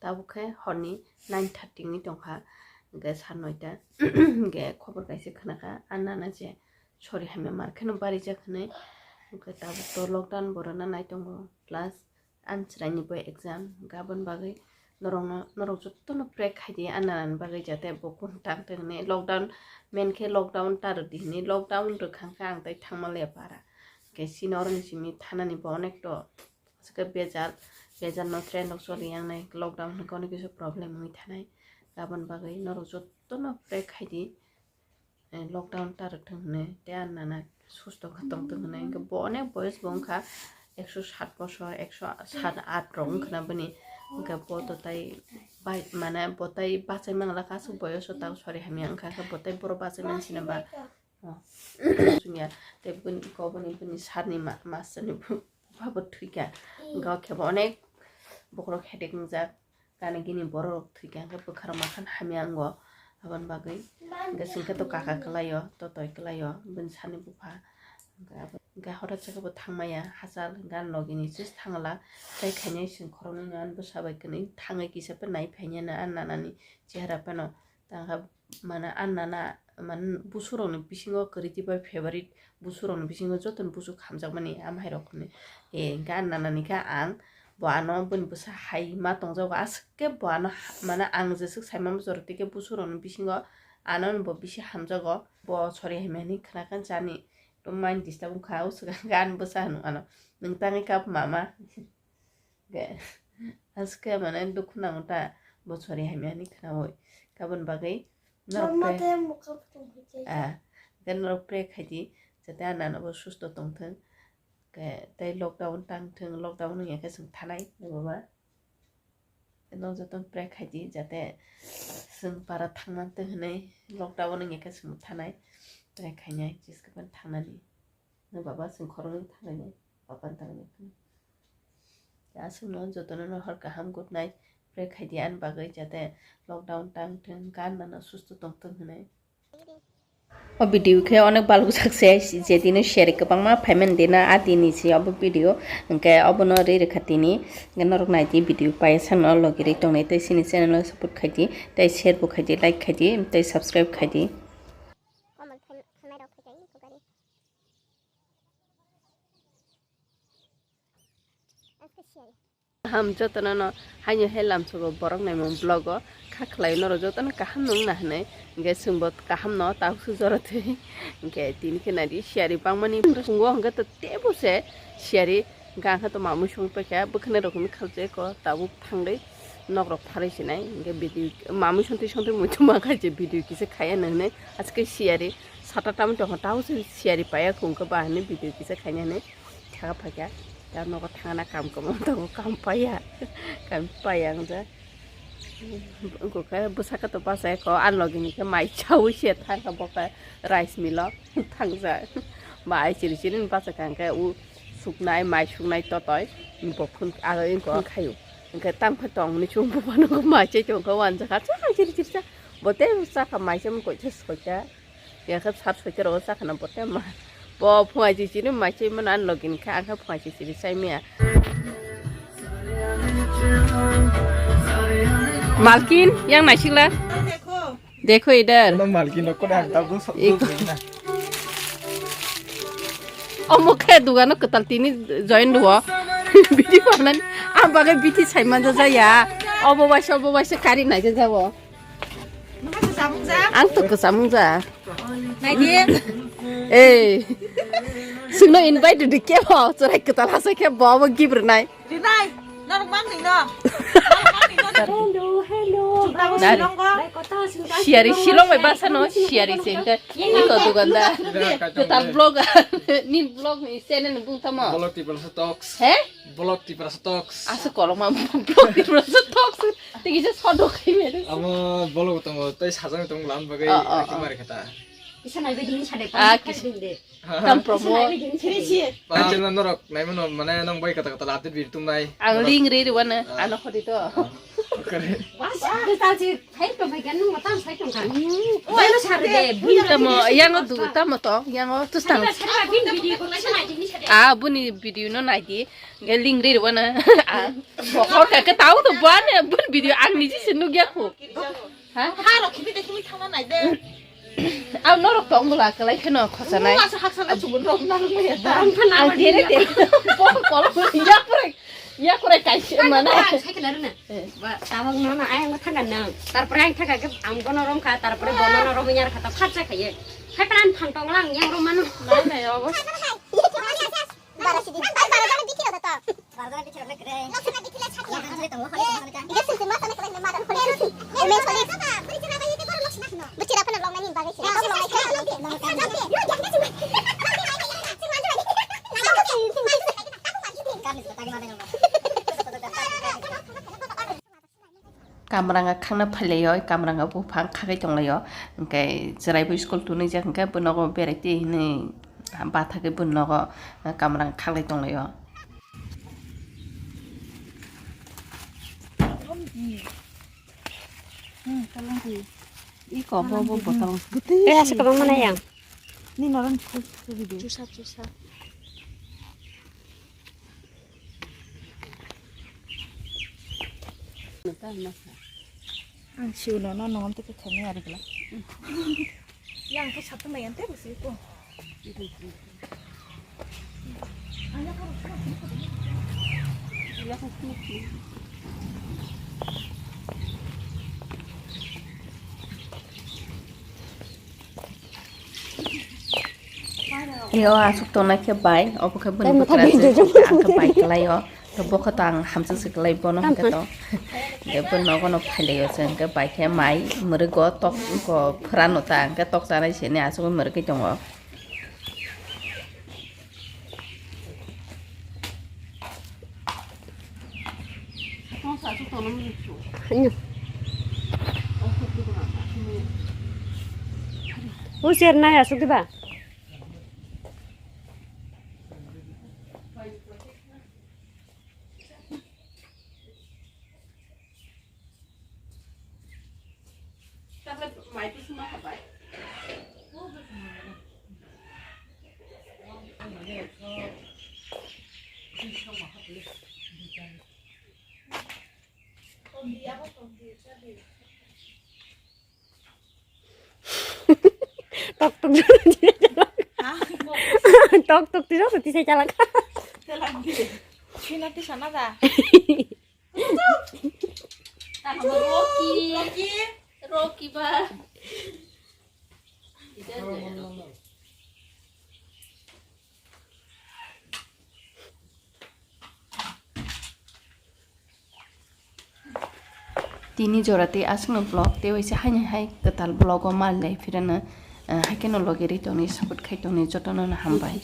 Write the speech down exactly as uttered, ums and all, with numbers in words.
tabuk khe horni nine thirty wngwi tongkha, hwnkhe sat noita hwnkhe khobor kaisa khnakha, a nana je sori hamya mar kheno barijak hinwi, hwnkhe tabuk to lockdown borokno naitongo, plus ani chwraini bo exam, hwnkhe aboni bagwi norokno, norok jotono pray khaidi, a nanani bagwi jate bo kunu tang tang hinwi lockdown main khe lockdown ta rwdi hinwi, lockdown rwkha hwnkhe ang tai thangma le para, hwnkhe chini oroni simi thanani bo onek to. Aswk khe bejal, bejal no train rok choli yang nai, lockdown hwnkhe onek kisa problem wngwi thanai. Aboni bagwi norok jotono pray khaidi, eh, lockdown ta rwk thung hinwi, tei a nana susto khe tong thung hinwi. Hwnkhe bo onek boyos bo wngkha, ekso sat bosor, ekso sat at rok wngkha na bini. Hwnkhe bo to tai bai, mane bo tai bachai mangla kha, aswk boyos o tang sori hamya wngkha khe bo tai boro bachai mansi na ba. Oh. Chwngya, tei bini, koboni bini sarni ma-, masterni bu-, bupha bo thwikha. Hwnkhe o khe bo onek bokhorok headache wngjak, gana gini borok thwikha, hwnkhe bwkharok makhan hamya wngo. Aboni bagwi hwnkhe chwngkhe to kaka kwlaio, totoi kwlaio, bini sarni bupha. Hwnkhe abo, hwnkhe hoda chakhe bo thangmaya, hachal hwnkhe ani logini just thangla, tei khainai chwng khoroknwi no ani bwsa bai kwnwi thangwi kisa phano nai phainai no ani nanani chehara phano. Tangkha mane, a nana, mane, busurokni bisingo kwrwi tei bai favorite busurokni bisingo jotono busuk hamjakmani a mahairok hinwi. E, hwnkhe a nanani khe ang bo ano bini bwsa hai ma tongjago, aswk khe bo ano ha-, mane, ang jeswk saimano jora tei khe busurokni bisingo ano bo bisi hamjago. Bo sori hamya hinwi khna khe chani ekdom mind disturb wngkha, o swkang khe ani bwsa hwnwi ano, "Nwng tangwi kap mama." Ge, aswk khe mane dukhu nango ta, bo sori hamya hinwi khnaui. Kabun bagwi norok Mama pre-, te mukha phutung hwnkhe. Ah, ge norok pray khaidi, jate a nana bo susto tongthung. Ge tei lockdown tangthung, lockdown wngya khe chwng thanai, nai baba. Norok jotono pray khaidi, jate chwng para thangmantwng hinwi, lockdown wngya khe chwng thanai, pray khainai, jeske phano thangnani. Nai baba, chwng khoroknwi thanglainai, baba ni thanglainai. Aswkno jotono no hor kaham, good night. Pray khaidi ani bagwi, jate lockdown tang thung, gan nana susto tong thung hinwi. O video khe onek balok jak se, je dino share kwbangma phaimani dina a dini se obo video, hwnkhe obono ri rwkha tini, hwnkhe norok naidi video paiyasano logi ri tongnai, tei chini channel o support khaidi, tei share bo khaidi, like khaidi, tei subscribe khaidi. Kaham jotono no haino he lamsogo borok naimung vlog o kha khlai norok jotono kaham no wngna hinwi, hwnkhe chwngbo kaham no tabuk se jora thwi. Hwnkhe tini khe naidi siyari bangmani phungo hwnkhe to tebo se siyari. Hwnkhe ang khe to mamui songwi paikha, bwkhwnai rok hinwi khalchai ko tabuk thangwi nok rok pharwi sinai. Hwnkhe video mamui sontwi sontwi muitu mankha je video kisa khaiya nang hinwi, aske siyari sata tamwi tongkha, tabuk se siyari paiya khungkhe ba hinwi video kisa khaina hinwi thaka phaikha. Ta nogo thangna kam kwbang tongo, kam paiya, kam paiya wngja. Wngkha khe bwsakhe to bachai kho, ani logi ni khe mai chaui se thangkha bo khe rice mill o thangjak. Ba ai chiri chiri ni bachai kha hwnkhe u suknai, mai suknai totoi bo phun aro wngkha khaio. Hwnkhe tang phai tong hwnwi chwng buphano mai chai tongkha, wanjakha chwng chiri chiri cha. Bo tei chakha mai chamani koitha soita. Ya khe sat soita rogo chakha na bo tei ma. Bo phungai chiri chiri mai chai mano ani logi ni khe, ang khe phungai chiri chiri chai maya. Malkin, yang naisikla. Dekho idhar. Ano malkin rok kono ang tabuk sok Iko. Sok na. Omo khe dugano kwtal tini join duo. Bidi panan ang bagwi bidi sai manja jaya. Obo waisa, obo waisa kari nai jabo. Ang to kwcham wngja. Naidi. Ei. Sungno invite di kebo, chwrai kwtal hasa khe bo abo gibrnai. Rinai, norok mang ni no. Hello, hello. Chukta bo Nari. Silong go. Siyari Silong bai basa no, siyari se hwnkhe iko duganda. Kwtal vlog, nin vlog ni channel ni bung tamo. Bolok Tiprasa Talks. He? Bolok Tiprasa Talks. Asa koloma Bolok Tiprasa Talks. Tigi je sodok khai mere. Amo bolok tongo, tei sajang tong lam bagai Oh, oh, aki oh. Mari kata. Kisa naibe dini sade Ah, pa kis- khading de. Tam promo. Kisa naibe dini sade. Anjela norok naimano mane nong bai kata kata lapte bir tum nai. Ang ling re re wana, ano khodi to. Kare. Bas, bas, tal si khai to bai gan mo tam sai to kan. Wala sar de, bin Tamo, yango du, tamo to, yango tu stang. Sar ba bin video ko kisa nai dini sade. Ah, buni video no nai di. Nge ling re re wana. Ah, bokhor ka ke tau to bane, bun video ang ni si nuk ya ko. Ha? Haro khimi de khimi thana nai de. Au norok tong bula kalai kheno khosanai. Mula sa haksa na chubun rok na lu ya. Ang khere te. Bol kol ya pore. Ya pore kai se mana. Sai kala rena. Ba tabang no na ayang thanga na. Tarpore ang thanga ke ang bono rom kha, tarpore bono no rom yar kha ta kharcha khaye. Hai pran phang tong lang yang rom mano. Nai nai obo. Bara sidi. Ai, bara jana dikhi rada to. Bara jana dikhi rada kre. Loksa dikhi le chhati. Loksa dikhi le chhati. Ide sil sil masa ne kala ne madan khole. Eme soli. Buri chira bai te koro loksa no. Buri chira phana long nani bagai se. Long nai kala. Long nai kala. Long nai kala. Kamranga khangna phailaio, kamranga buphang khagai tonglaio, hwnkhe chwraibo school tunijak hwnkhe bo nogo berai twi hinwi bathagwi bo nogo kamranga khaglai tonglaio. Iko bo bo botol. Eh, asa kabang mana yang? Ni noron chusa chusa. Ang siu no no nongon teke thani ari gla. Yang ke satu mayan te besi ko. Yo asuk tongnai khe bai, obo khe bini bwkrajwk, ang khe bai kwlaio. To bokhe to ang hamswk se kwlai bono hwnkhe to. De bo nogo no phailaio se hwnkhe bai khe mai mwrwgo tok ko phwrano ta hwnkhe tok chanai sini asugwi mwrwgwi tongo. Hanya. Usiar nai asuk diba? Tok tok. Ha? Tok tok tiro soti sai chalak. Chalak di. Sina ti sana da. Rocky. Rocky. Rocky ba. Tini jora tei aswkno vlog tei waisa haini hai kwtal vlog o mal lai phirano, eh, hai kheno logi ri tongni support khai tongni jotono no hambai.